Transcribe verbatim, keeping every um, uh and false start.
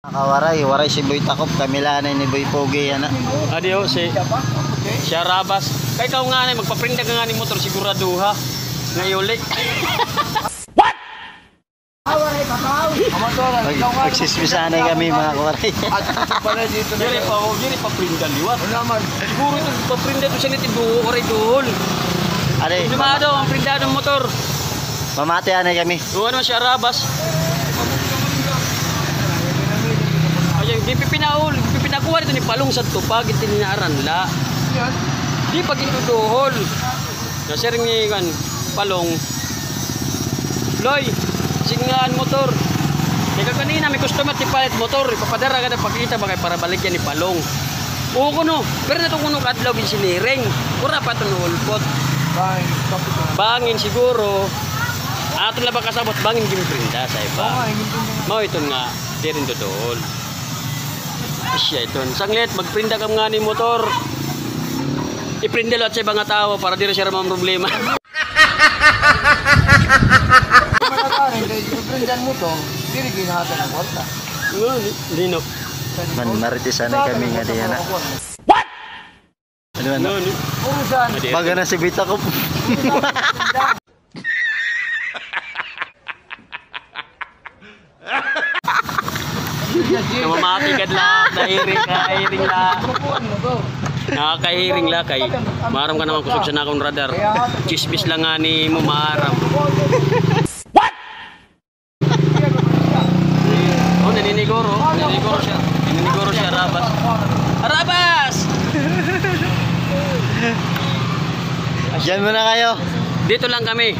Nakawaray, waray si Boy Takop, kami la anay ni Boy Pogi, yana. Adi, o, si, si Arabas. Kay ikaw ngani, magpaprinda ka ngani motor, siguraduha nga iuli. Mag-, magsismis anay kami, mga kawaray. Diri pa, o, diri pa prinda liwat. Siguro ito, paprinda ito siya nito, waray duhol. Adi. Dumado, an prindado motor. Mamati anay kami. Duha naman si Arabas. Ayan, gipipinaul, gipipinakuha dito ni Palong sa tupag, itininaran la. Di pa gituduhol. Nasiring ni, kan, Palong, "Loy, singahan motor. Kay kaganina, may customer, tipalit motor. Ipapadara ka na, pakita ba kay para baligyan ni Palong." Oo kuno, pero nato kuno kadlaw ginsiniring. Wara pa ito naulpot. Bangin, kapit na. Bangin siguro. Ato la ba kasabot, bangin ginprinda sa iba. Oo nga, ginprinda. Mao iton nga, diri duduol. Siya iton. Sanglit, magprinda ka ngani motor. Iprinda liwat sa iba nga tawo para diri siya mamroblema. Mga karin, kay iprinda an motor, diri ginhatag an kwarta. Ngani, dino. Man, marites anay kami nga diyan, ha? What? Ano, ano? Ngani. Urusan. Baga na si Bita ko. Namamati ka la, nahiring, nahiring la. Nakakahiring la kay maaram ka naman kusog sa nakon radar. Chismis la ngani mo maaram. What? Oh, naniniguro. Naniniguro siya. Naniniguro siya, Arabas. Arabas! Diyan muna kayo. Dito lang kami.